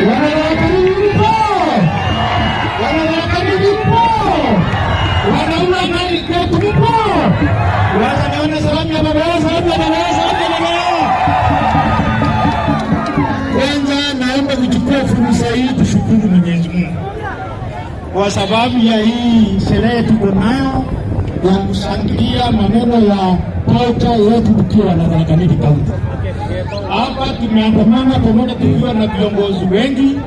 Wana Tharaka Nithi mpo? Wana Tharaka Nithi mpo? Wanaula mali kwetu mpo? Wacha nione salamu ya baba yao, salamu ya baba yao, salamu ya baba yao. Kwanza naomba kuchukua fursa hii tushukuru Mwenyezi Mungu kwa sababu ya hii sherehe tuko nayo ya kushangilia maneno ya culture yetu tukiwa na Tharaka Nithi County. Hapa tumeandamana pamoja tukiwa na viongozi wengi,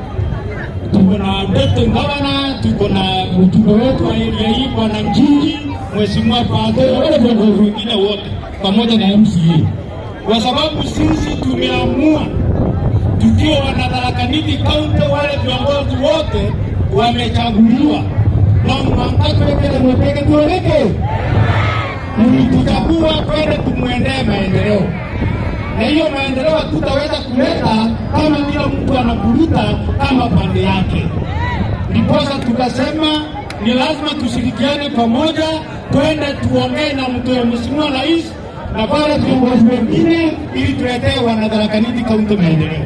tuko na deputy governor, tuko na mjumbe wetu wa area hii Bwana Njinji, Mheshimiwa Pato na wale viongozi wengine wote pamoja na MCA, kwa sababu sisi tumeamua tukiwa wana Tharaka Nithi County, wale viongozi wote wamechaguliwa na mwangatwekele mwepeke tuoleke mlituchagua twende tumwendee maendeleo, na hiyo maendeleo hatutaweza kuleta kama kila mtu anaburuta kama pande yake. Ndiposa tukasema ni lazima tushirikiane pamoja, twende tuongee na mtu ya Mheshimiwa Rais na wale viongozi wengine, ili tuletee wana Tharaka Nithi County maendeleo.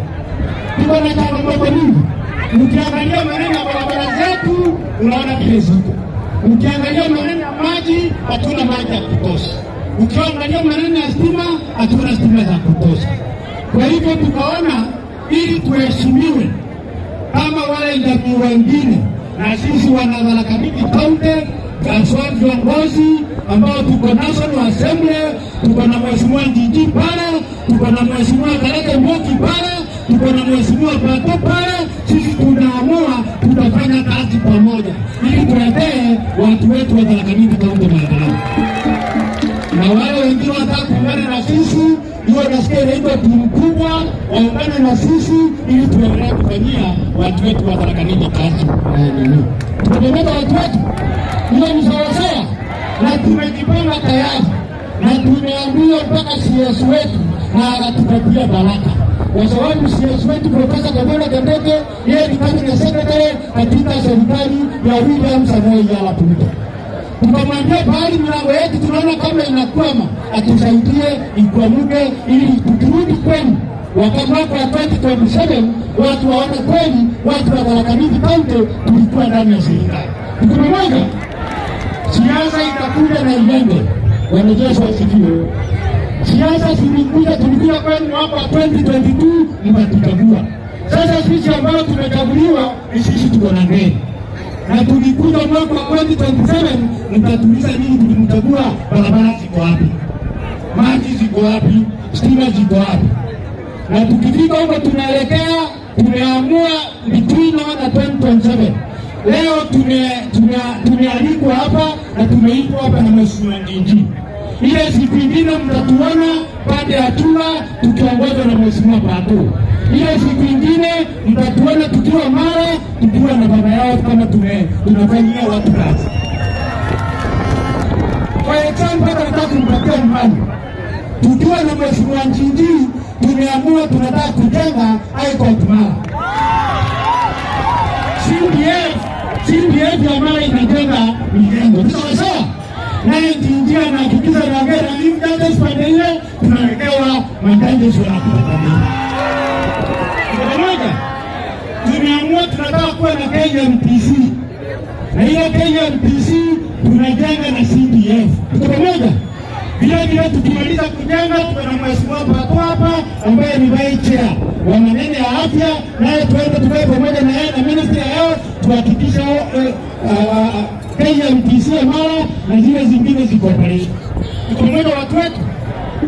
Tuko na changamoto nyingi. Ukiangalia maneno ya barabara zetu unaona vile ziko. Ukiangalia maneno ya maji, hatuna maji ya kutosha. Ukiangalia maneno ya stima, hatuna stima za kutosha. Kwa hivyo tukaona ili tuheshimiwe kama wale jamii wengine, na sisi wana Tharaka Nithi County haswa viongozi ambao tuko National Assembly, tuko na Mheshimiwa Njinji pale, tuko na Mheshimiwa Kareke Mboki pale, tuko na Mheshimiwa Pato pale. Sisi tunaamua tutafanya kazi pamoja ili tuletee watu wetu wa Tharaka Nithi County maendeleo na wale wengine wanataka kuungana na sisi, hiyo nasikia inaitwa timu kubwa, waungane na sisi ili tuendelee kufanyia watu wetu wa Tharaka Nithi kazi. Nini tukapeleka watu wetu, hiyo ni sawasawa, na tumejipanga tayari na tumeambiwa mpaka CS wetu na akatupatia baraka kwa sababu CS wetu Profesa Kithure Kindiki yeye ni cabinet secretary katika serikali ya William Samoei Arap Ruto. Tukamwambia pahali milango yetu tunaona kama inakwama, atusaidie ikwamuke, ili tukirudi kwenu mwaka wa 2027 watu waone kweli watu wa Tharaka Nithi County tulikuwa ndani ya serikali. Tuko pamoja? Siasa itakuja na iende. Wanajeshi wasifiwe. Siasa zilikuja, tulikuja kwenu mwaka wa 2022 mkatuchagua. Sasa sisi ambao tumechaguliwa ni sisi tuko na ndeni na tulikuja mwaka wa 2027 mtatuuliza nini tulimchagua, barabara ziko wapi, maji ziko wapi, stima ziko wapi? Na tukifika huko tunaelekea, tumeamua between now na 2027. Leo tumealikwa hapa na tumeitwa hapa na Mheshimiwa Njinji. Ile siku ingine mtatuona pande ya Chula tukiongozwa na Mheshimiwa Pato. Ile siku ingine mtatuona tukiwa Mara tukiwa na baba yao kama tunafanyia watu kazi. Kwa example, hata nataka kumpatia mfano. Tukiwa na Mheshimiwa Njinji tumeamua tunataka kujenga High Court Mara. CDF ya Mara inajenga mijengo. Sawa sawa. Naye Njinji anahakikisha naongea na mimi judges pande ile tunawekewa majudges wanakuja pande ile. Tuko pamoja? Tumeamua tunataka kuwa na KMTC. Na hiyo KMTC tunajenga na CDF. Tuko pamoja? Vile vile tukimaliza kujenga, tuko na Mheshimiwa Pato hapa ambaye ni vice chair wa maneno ya afya, naye tuende tukae pamoja na yeye na ministry ya health tuhakikisha KMTC ya Mara na zile zingine ziko operation. Tuko pamoja watu wetu?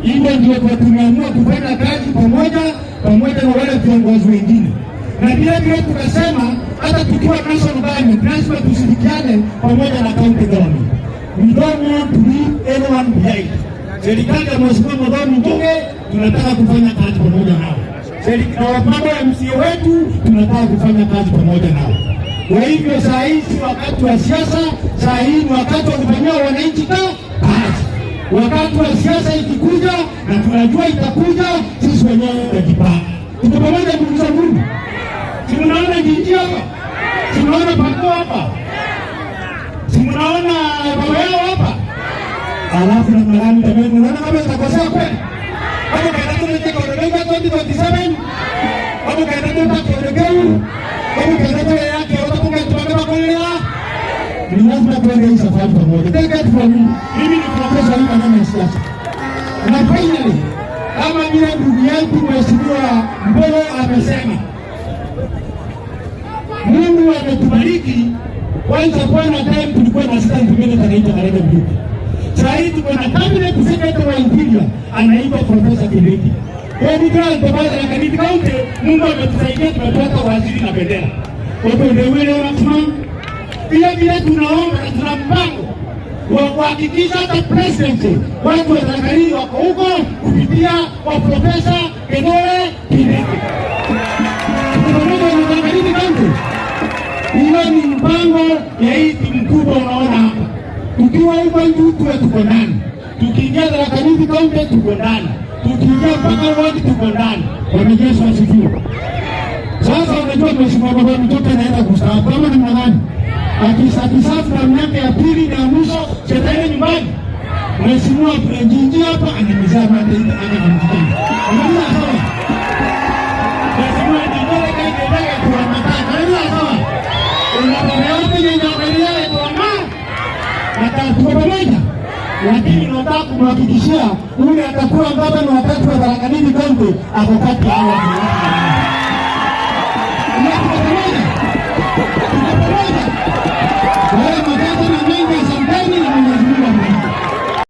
Hivyo ndio kwa tumeamua kufanya kazi pamoja pamoja na wale viongozi wengine, na vile vile tukasema hata tukiwa national government lazima tushirikiane pamoja na county government. We don't want to leave anyone behind. Serikali ya Mheshimiwa Mudhomi Mbunge tunataka kufanya kazi pamoja nao. Na upande wa MCA wetu tunataka kufanya kazi pamoja nao. Kwa hivyo saa hii si wakati wa siasa, saa hii ni wakati wa kufanyia wananchi kazi. Wakati wa siasa ikikuja, na tunajua itakuja, sisi wenyewe tutajipanga. Tuko pamoja ndugu zangu? Si mnaona Njinji hapa? Si mnaona Pato hapa? Si mnaona baba yao hapa? Alafu na malami jamani, unaona kama itakosea kweli? Kama kaenda tunataka 2027 Hapo kaenda tuta kiondokeu. Hapo kaenda tuta yake watu kwa tumakaa. Ni lazima tuende hii safari pamoja. Take it from me. Mimi ni profesa hii maneno ya siasa. Na finally, kama vile ndugu yangu Mheshimiwa Mbowe amesema, Mungu ametubariki. Kwanza bwana time tulikuwa na assistant minister anaitwa Karega Mjuki. Sasa hivi tuko na cabinet secretary wa interior anaitwa Professor Kindiki. Kwa hiyo kwa Tharaka County, Mungu ametusaidia tumepata waziri na bendera. Kwa hiyo ndio wale maximum. Vile vile tunaomba na tuna mpango wa kuhakikisha hata presidency watu wa Tharaka wako huko kupitia kwa Profesa Kithure Kindiki. Pamoja na Tharaka County. Hiyo ni mpango ya hii timu kubwa unaona hapa. Tukiwa huko juu tuwe tuko ndani, tukiingia Tharaka Nithi County tuko ndani, tukiingia mpaka ward tuko ndani. Bwana Yesu asifiwe. Sasa unajua Mheshimiwa Baba mtoto anaenda kustaafu kama ni mwanani, akistaafu na miaka ya pili na mwisho shetani nyumbani. Mheshimiwa Njinji hapa anamezaa mate ana kamjikani. Unajua sawa? Mheshimiwa Njinji kaendelea kuambatana. Unajua sawa? Tuko pamoja, lakini nataka kumhakikishia yule atakuwa gavana wa tatu wa Tharaka Nithi County ako kati ya hao watu. Tuko pamoja, tuko pamoja.